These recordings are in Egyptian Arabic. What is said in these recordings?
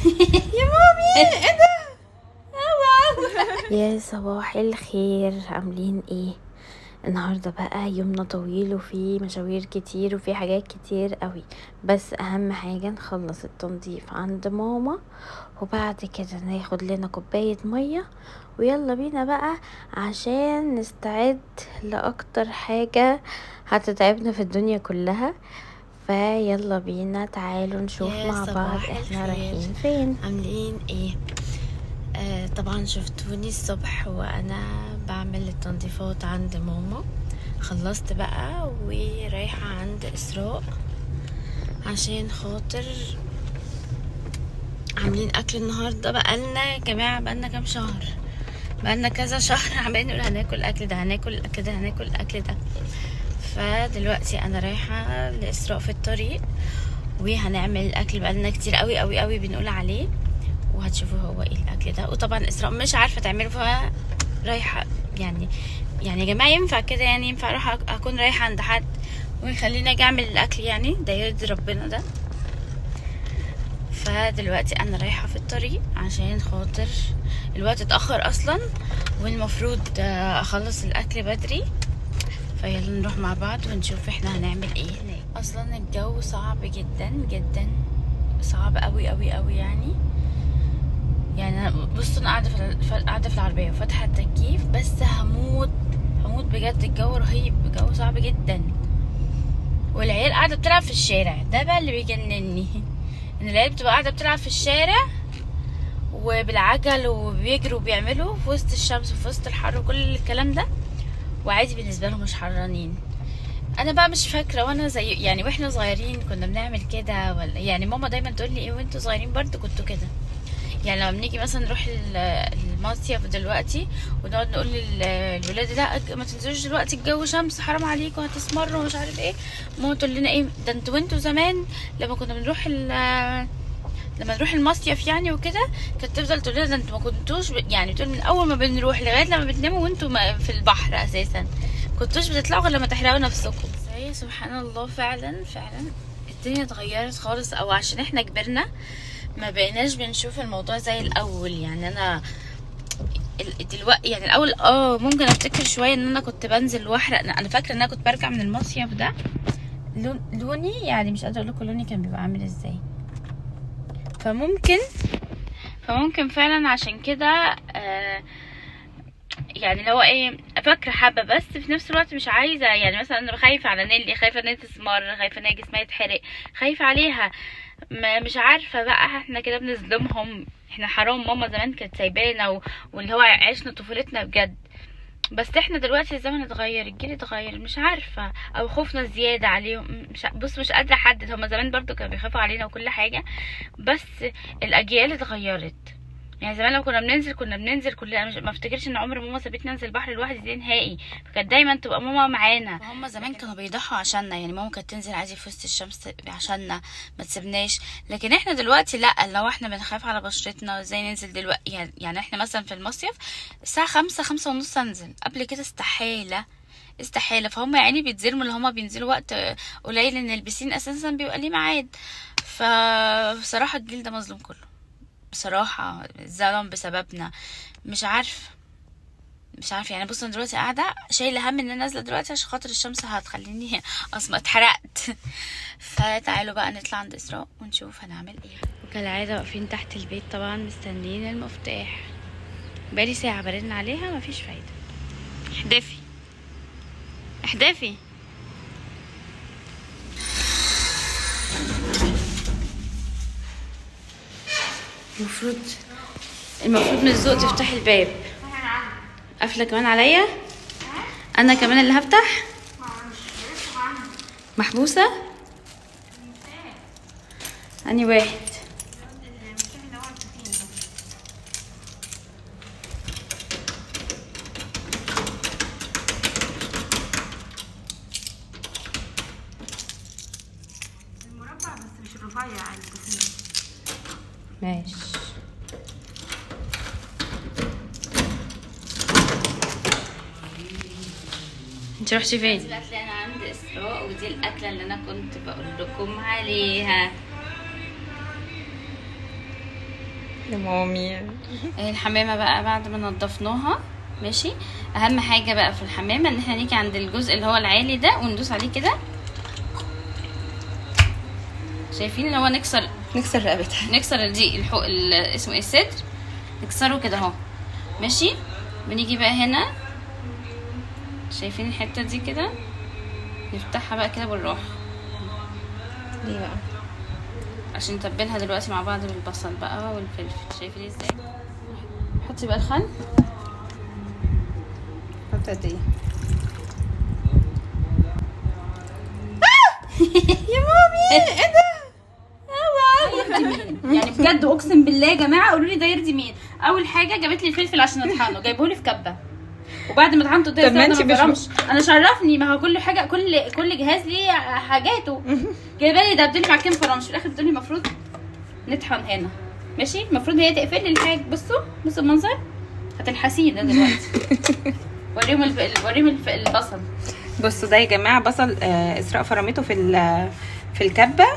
يا مامي ايه ده؟ يا صباح الخير، عاملين ايه النهارده؟ بقى يومنا طويل وفيه مشاوير كتير وفيه حاجات كتير قوي، بس اهم حاجة نخلص التنظيف عند ماما وبعد كده ناخد لنا كوباية مية ويلا بينا بقى عشان نستعد لاكتر حاجة هتتعبنا في الدنيا كلها. فيلا بينا، تعالوا نشوف يا مع بعض صباح احنا الخير. رايحين فين. عاملين ايه؟ طبعا شفتوني الصبح وانا بعمل التنظيفات عند ماما. خلصت بقى ورايحة عند اسراء عشان خاطر عاملين اكل النهارده. بقالنا يا جماعة، بقالنا كام شهر، بقالنا كذا شهر عمالين نقول هناكل الاكل ده، هناكل الاكل ده، هناكل الاكل ده. فدلوقتي انا رايحة لاسراء في الطريق وهنعمل الاكل. بقالنا كتير قوي قوي قوي بنقول عليه، وهتشوفوا هو ايه الاكل ده. وطبعا اسراء مش عارفه تعمله، فرايحه يعني يا جماعة ينفع كده؟ يعني ينفع اروح اكون رايحة عند حد ويخليني اجي اعمل الاكل؟ يعني ده يرضي ربنا ده؟ فدلوقتي انا رايحة في الطريق عشان خاطر الوقت اتاخر اصلا، والمفروض اخلص الاكل بدري. فيلا نروح مع بعض ونشوف احنا هنعمل ايه هناك. اصلا الجو صعب جدا جدا، صعب قوي قوي قوي. يعني أنا بصوا، انا قاعدة في العربية وفاتحه التكييف، بس هموت هموت بجد. الجو رهيب، الجو صعب جدا، والعيال قاعدة بتلعب في الشارع. ده بقى اللي بيجنني، ان العيال بتبقى قاعدة بتلعب في الشارع وبالعجل وبيجروا وبيعملوا في وسط الشمس وفي وسط الحر وكل الكلام ده، وعادي بالنسبة لهم، مش حرانين. انا بقى مش فاكره وانا زي يعني واحنا صغيرين كنا بنعمل كده ولا يعني ماما دايما تقول لي ايه وانتوا صغيرين برضو كنتوا كده. يعني لما بنيجي مثلا نروح المصيف دلوقتي ونقعد نقول للولاد لا ما تنزلوش دلوقتي الجو شمس حرام عليكم هتسمروا ومش عارف ايه، ماما تقول لنا ايه ده انتوا وانتوا زمان لما كنا بنروح لما نروح المصيف يعني وكده، كانت تفضل تقول لنا ده انتوا ما كنتوش يعني تقول من اول ما بنروح لغاية لما بتناموا وانتوا في البحر اساسا كنتوش بتطلعوا غير لما تحرقوا نفسكم. بس هي سبحان الله فعلا فعلا الدنيا اتغيرت خالص، او عشان احنا كبرنا ما بقيناش بنشوف الموضوع زي الاول. يعني انا دلوقتي يعني الاول ممكن افتكر شوية ان انا كنت بنزل واحرق. انا فاكره ان انا كنت برجع من المصيف ده لوني يعني مش قادرة اقول لكم لوني كان بيبقى عامل ازاي. فممكن فعلا عشان كده يعني اللي هو ايه فاكره حبه، بس في نفس الوقت مش عايزه. يعني مثلا انا خايفة على نيلي، خايفة ان هي تسمر، خايفة ان هي جسمها يتحرق، خايفة عليها. مش عارفه بقى احنا كده بنظلمهم. احنا حرام، ماما زمان كانت سايبانا واللي هو عشنا طفولتنا بجد. بس احنا دلوقتي الزمن اتغير، الجيل اتغير، مش عارفه، او خوفنا زيادة عليهم. مش بص مش قادرة احدد. هما زمان برضو كانوا بيخافوا علينا وكل حاجة، بس الاجيال اتغيرت. يعني زمان لو كنا بننزل كنا بننزل كلنا، ما افتكرش ان عمر ماما سابتني انزل البحر لوحدي دي نهائي، فكانت دايما تبقى ماما معانا. هم زمان كانوا بيضحوا عشاننا، يعني ماما كانت تنزل عادي في وسط الشمس عشاننا ما تسيبناش. لكن احنا دلوقتي لا، لو احنا بنخاف على بشرتنا ازاي ننزل دلوقتي. يعني احنا مثلا في المصيف الساعة 5، خمسة ونص انزل، قبل كده استحالة استحالة. فهم يعني بيتظلموا اللي هم بينزلوا وقت قليل، ان البسين اساسا بيبقى ليه ميعاد. فبصراحة الجيل ده مظلوم كله بصراحة، الظلم بسببنا. مش عارفة مش عارفة يعني. بصوا انا دلوقتي قاعدة شايلة هم ان انا نازلة دلوقتي عشان خاطر الشمس هتخليني اصلا اتحرقت. فتعالوا بقى نطلع عند اسراء ونشوف هنعمل ايه. وكالعادة واقفين تحت البيت طبعا مستنيين المفتاح، بقالي ساعة برن عليها مفيش فايدة. احدفي احدفي. المفروض من الذوق تفتحي الباب. قافله كمان عليا؟ انا كمان اللي هفتح؟ محبوسة؟ اني واحد؟ المربع بس مش الرفيع التخين. ماشي. انت رحتي فين؟ دلوقتي انا عند اسراء، ودي الاكلة اللي انا كنت بقول لكم عليها. يا مامي. الحمامة بقى بعد ما نضفناها ماشي، اهم حاجة بقى في الحمامة ان احنا نيجي عند الجزء اللي هو العالي ده وندوس عليه كده، شايفين اللي هو نكسر رقبتها، نكسر دي الحق اسمه ايه، الصدر، نكسره كده اهو ماشي. بنيجي بقى هنا شايفين الحتة دي كده، نفتحها بقى كده بالراحة. ليه بقى؟ عشان نتبلها دلوقتي مع بعض بالبصل بقى والفلفل. شايفين ازاي؟ حطي بقى الخل. حط قد ايه؟ يا مامي ايه ده؟ يعني بجد اقسم بالله يا جماعة قولوا لي ده يرضي مين. اول حاجة جابت لي الفلفل عشان اطحنه، جايبه لي في كبه، وبعد ما طحنته طب ما انت مش انا شرفني، ما هو كل حاجة كل جهاز ليه حاجاته. جايبه لي ده بتقولي معلقتين فرامش، في الاخر بتقولي المفروض نطحن هنا ماشي، المفروض هي تقفل لي الحاجة. بصوا بصوا المنظر، هتلحسيه ده دلوقتي. وريهم وريهم البصل. بصوا ده يا جماعة بصل اسراء فرمته في الكبه،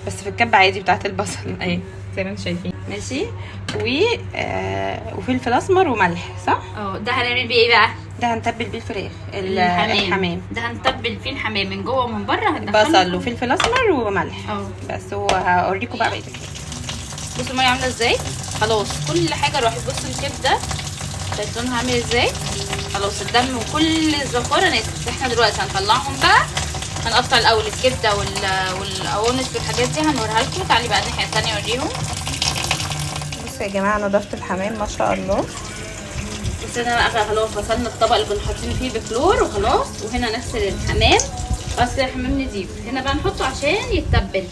بس في الكبه عادي بتاعه البصل اهي زي ما انتم شايفين ماشي. وفلفل اسمر وملح، صح؟ اه ده هنعمل بيه ايه بقى؟ ده هنتبل بيه الفراخ الحمام. ده هنتبل فيه الحمام من جوه ومن بره، هندخله بصل وفلفل اسمر وملح بس. وهوريكم بقى بقية الحاجة. بصوا المية عامله ازاي، خلاص كل حاجة راحت. بصوا الكبده بقت لونها عامل ازاي، خلاص الدم وكل الزفاره نزلت. احنا دلوقتي هنطلعهم بقى، هنقطع الاول الكبده والقوانص والحاجات دي هنوريها لكم. تعالي بقى الناحية الثانية اوريهم. بصوا يا جماعة نضفت الحمام ما شاء الله. بس انا بقى خلاص غسلنا الطبق اللي كنا حاطين فيه بكلور وخلاص، وهنا نغسل الحمام. خلاص كده الحمام نضيف. هنا بقى نحطه عشان يتبل.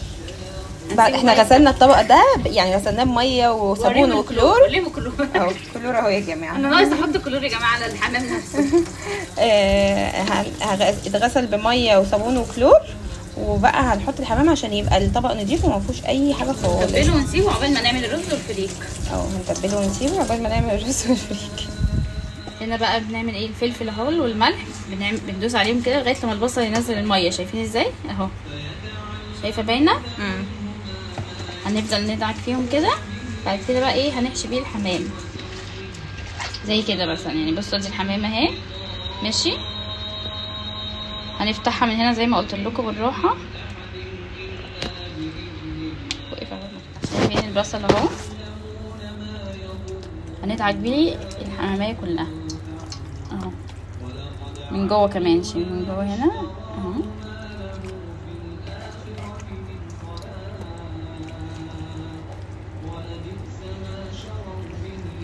بعد احنا غسلنا الطبق ده يعني غسلناه بميه وصابون وكلور. وريهم كلور اهو كلور اهو يا جماعة. انا ناقص احط كلور يا جماعة على الحمام نفسه. اتغسل بميه وصابون وكلور، وبقى هنحط الحمام عشان يبقى الطبق نضيف وما فيهوش اي حاجة خالص. نتبله ونسيبه عقبال ما نعمل الرز والفريك. هنتبله ونسيبه عقبال ما نعمل الرز والفريك. هنا بقى بنعمل ايه؟ الفلفل اهو والملح، بندوس عليهم كده لغاية لما البصل ينزل المية. شايفين ازاي اهو؟ شايفه باينة؟ هنفضل ندعك فيهم كده. بعد كده بقى ايه؟ هنحشي بيه الحمام زي كده مثلا. يعني بصوا دي الحمامة اهي ماشي، هنفتحها من هنا زي ما قلت لكم بالراحة. وقف اهو، شايفين البصل اهو؟ هندعك بيه الحماميه كلها اهو من جوه كمان. شايفين من جوه هنا اهو.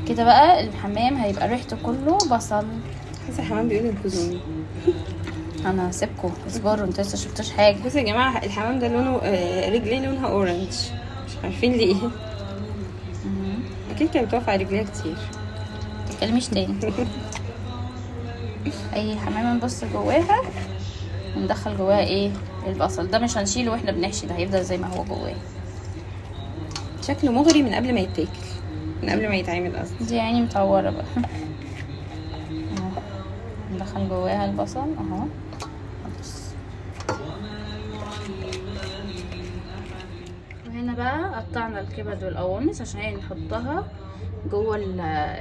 كده بقى الحمام هيبقى ريحته كله بصل. حاسه الحمام بيقول انقذوني. انا هسيبكم اصبروا، انتوا لسه شفتوش حاجة. بصوا يا جماعة الحمام ده لونه رجليه لونها اورنج، مش عارفين ليه. اكيد كانت بتقف على رجليها كتير. متتكلميش تاني. اي حمامه نبص جواها وندخل جواها ايه؟ البصل. ده مش هنشيله واحنا بنحشي، ده هيفضل زي ما هو جواه. شكله مغري من قبل ما يتاكل، من قبل ما يتعمل اصلا. دي عيني متعوره بقى. ندخل جواها البصل اهو. وهنا بقى قطعنا الكبد والقوانص عشان نحطها جوه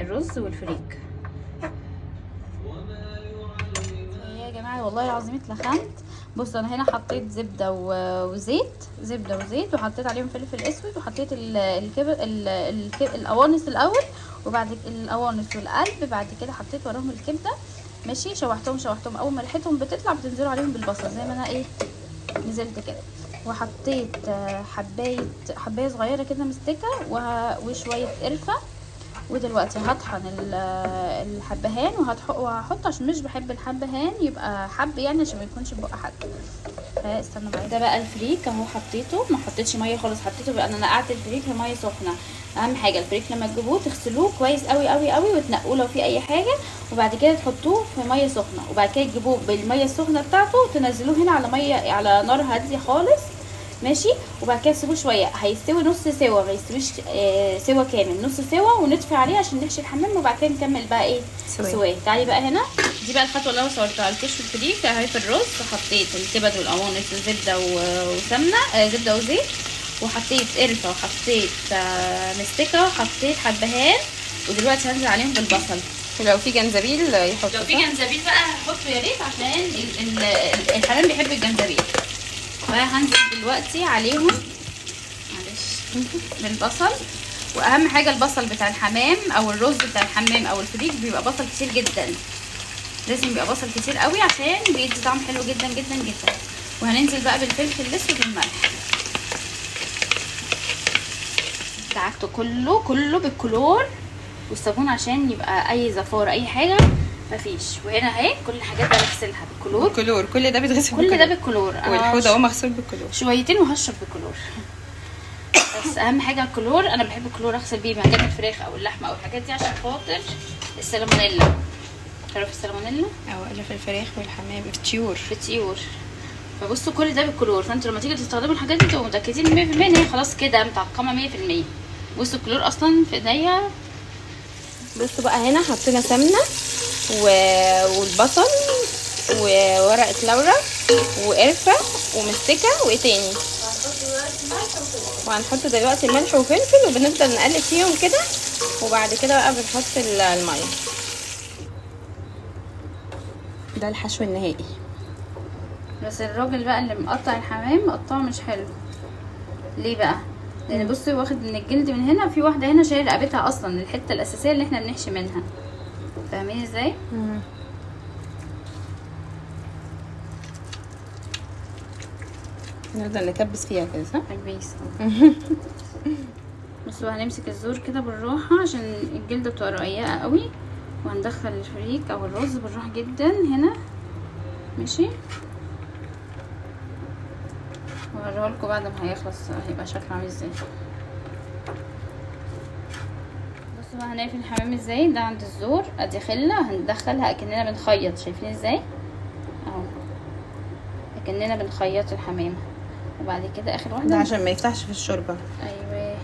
الرز والفريك. يا جماعة والله العظيم اتلخمت. بصوا انا هنا حطيت زبدة وزيت، زبدة وزيت، وحطيت عليهم فلفل اسود، وحطيت الكبد القوانص الاول، وبعد القوانص والقلب بعد كده حطيت وراهم الكبده ماشي. شوحتهم اول ما ريحتهم بتطلع بتنزلوا عليهم بالبصل زي ما انا ايه نزلت كده. وحطيت حبايه صغيرة كده مستكه وشوية قرفه. ودلوقتي هطحن الحبهان وهحط عشان مش بحب الحبهان يبقى حب يعني عشان ما يكونش بقى حد. فاستنوا بقى. ده بقى الفريك اهو حطيته، ما حطيتش مية خالص، حطيته بقى انا نقعت الفريك في مية سخنة. اهم حاجة الفريك لما تجيبوه تغسلوه كويس قوي قوي قوي وتنقوه لو في اي حاجة، وبعد كده تحطوه في مية سخنة، وبعد كده تجيبوه بالمية السخنة بتاعته وتنزلوه هنا على مية على نار هادية خالص ماشي. وبعد كده تسيبوه شوية هيستوي نص سوا، ما يستويش سوا كامل، نص سوا، ونطفي عليه عشان نحشي الحمام، وبعد كده نكمل بقى ايه سواه. تعالي بقى هنا، دي بقى الخطوة اللي انا صورتها لكم في الفريك اهي. في الرز حطيت الكبد والقوانص وزبده وسمنه، زبدة وزيت، وحطيت قرفه وحطيت مستكه وحطيت حبهان، ودلوقتي هنزل عليهم بالبصل. ولو في جنزبيل يحطه. لو في جنزبيل بقى هحطه يا ريت، عشان الحمام بيحب الجنزبيل. فهنزل دلوقتي عليهم معلش بالبصل. واهم حاجة البصل بتاع الحمام او الرز بتاع الحمام او الفريك بيبقى بصل كتير جدا، لازم يبقى بصل كتير قوي عشان بيدي طعم حلو جدا جدا جدا. وهننزل بقى بالفلفل الاسود والملح. دعكته كله كله بالكلور والصابون عشان يبقى اي زفاره اي حاجة مفيش. وهنا اهي كل الحاجات بغسلها بالكلور. بالكلور كل ده بيتغسل، كل ده بالكلور. والحوض اهو مغسول بالكلور. شويتين وهشرب بالكلور. بس اهم حاجة الكلور، انا بحب الكلور اغسل بيه مكان الفراخ او اللحمة او الحاجات دي عشان خاطر السالمونيلا. تعرفي السالمونيلا؟ اه اللي في الفراخ والحمام، في الطيور. في الطيور. فبصوا كل ده بالكلور، فانتوا لما تيجوا تستخدموا الحاجات دي تبقوا متاكدين 100% ان هي خلاص كده متعقمه 100%. بصوا الكلور اصلا في ايديا. بصوا بقى هنا حطينا سمنه والبصل وورقة لورا وقرفه ومستكه وايه تاني، وهنحط دلوقتي ملح وفلفل، وبنفضل نقلب فيهم كده، وبعد كده بقى بنحط المية. ده الحشو النهائي. بس الراجل بقى اللي مقطع الحمام مقطعه مش حلو. ليه بقى؟ لان بصي واخد من الجلد من هنا، في واحدة هنا شايل رقبتها اصلا، الحتة الاساسية اللي احنا بنحشي منها. فاهمين ازاي؟ نفضل نكبس فيها كده صح؟ كبيس. بصوا هنمسك الزور كده بالراحة عشان الجلدة بتبقى رقيقه قوي، وهندخل الفريك او الرز بالراحة جدا هنا. ماشي، وهوريها لكم بعد ما هيخلص هيبقى شكله عامل ازاي. بصوا بقى هنقفل الحمام ازاي. ده عند الزور ادي خله هندخلها اكننا بنخيط، شايفين ازاي؟ اهو اكننا بنخيط الحمامة. وبعد كده اخر واحدة ده عشان ما يفتحش في الشوربة. ايوه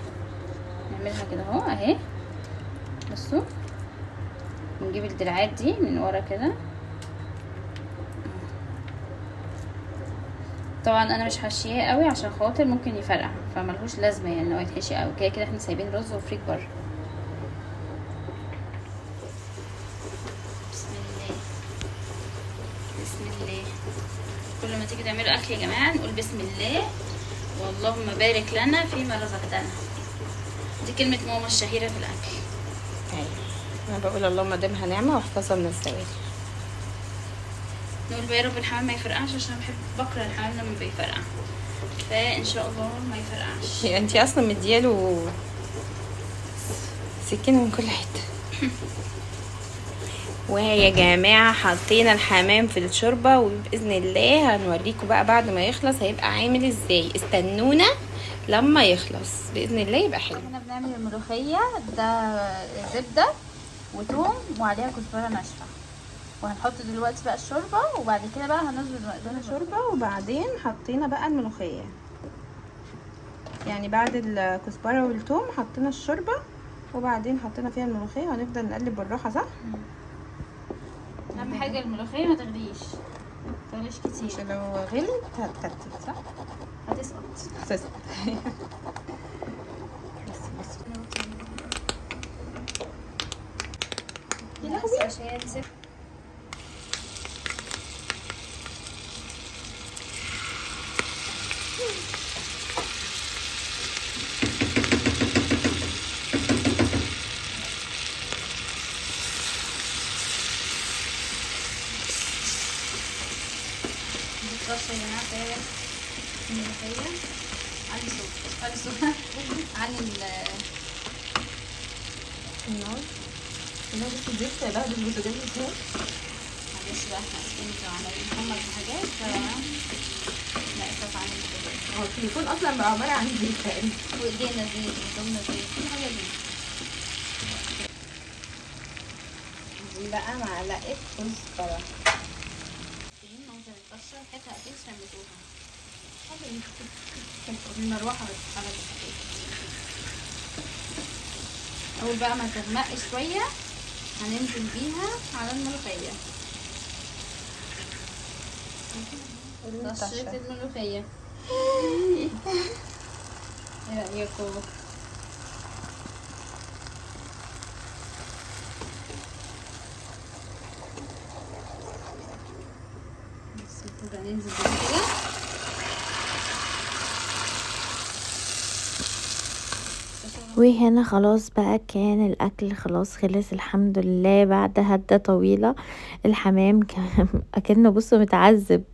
نعملها كده اهو اهي. بصوا نجيب الدراعات دي من ورا كده. طبعا انا مش حشياه قوي عشان خاطر ممكن يفرقع، فملهوش لازمه يعني لو يتحشي قوي. كده كده احنا سايبين رز وفريك بره. بسم الله بسم الله. كل ما تيجي تعملوا اكل يا جماعة نقول بسم الله واللهم بارك لنا فيما رزقتنا. دي كلمة ماما الشهيرة في الاكل. ايوه انا بقول اللهم دامها نعمه واحفظها من الزوال. نقول بقى يا رب الحمام ما يفرقعش، عشان بحب بكره الحمام لما بيفرقع، فان شاء الله ما يفرقعش. يعني انتي اصلا مدياله سكينة من كل حتة. ويا جماعة حطينا الحمام في الشوربة، وباذن الله هنوريكم بقى بعد ما يخلص هيبقى عامل ازاي. استنونا لما يخلص باذن الله يبقى حلو. احنا بنعمل الملوخية ده زبدة وتوم وعليها كزبره ناشفة، وهنحط دلوقتي بقى الشوربة، وبعد كده بقى هنظبط مقدار الشوربة. وبعدين حطينا بقى الملوخية، يعني بعد الكزبره والثوم حطينا الشوربة، وبعدين حطينا فيها الملوخية، وهنفضل نقلب بالراحة صح؟ اهم حاجة الملوخية ما تغليش، ما تغليش كتير عشان لو غلت هتتكتل صح؟ هتسقط. هتسقط. بس بس عشان الطشه يا جماعة بتاعت الملوخية. علي صوت علي صوت علي النار. لا بس الزيت بهدل البوتاجاز ازاي. معلش بقى احنا اسفين عمالين نحمر في حاجات، ف لا اسف عن البوتاجاز. هو التليفون اصلا بقى عبارة عن زيت تقريبا، وايدينا زيت وهدومنا زيت، كل حاجة زيت. دي بقى معلقه كزبره. منظر الطشه ريحتها اكيد شمتوها. المروحة بتتحرك. اول بقى ما تغمق شوية هننزل بيها على الملوخية. طشه الملوخية. ايه رأيكم؟ بس كده ننزل كده. وهنا خلاص بقى كان الاكل خلاص خلص الحمد لله، بعد هدة طويلة. الحمام كان اكنه بصوا متعذب.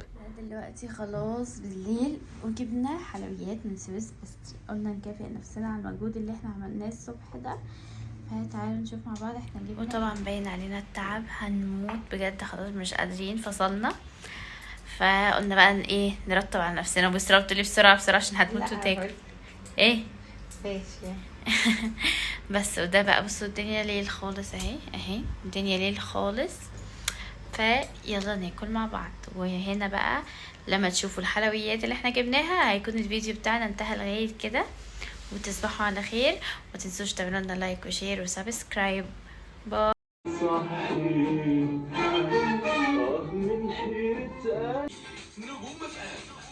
دلوقتي خلاص بالليل، وجبنا حلويات من Swiss Pastry، قلنا نكافئ نفسنا على المجهود اللي احنا عملناه الصبح ده. فتعالوا نشوف مع بعض احنا جبنا. وطبعا باين علينا التعب، هنموت بجد خلاص مش قادرين، فصلنا. فقلنا بقى ايه نرتب على نفسنا. وبسرعة بتقولي بسرعة بسرعة عشان هتموت وتاكل ايه ماشي. بس وده بقى بصوا الدنيا ليل خالص اهي، اهي الدنيا ليل خالص. فيلا ناكل مع بعض. وهنا بقى لما تشوفوا الحلويات اللي احنا جبناها هيكون الفيديو بتاعنا انتهى لغاية كده. وتصبحوا على خير، ومتنسوش تعملوا لنا like و share و subscribe. bye. صحي آه من حيرة نجوم FM.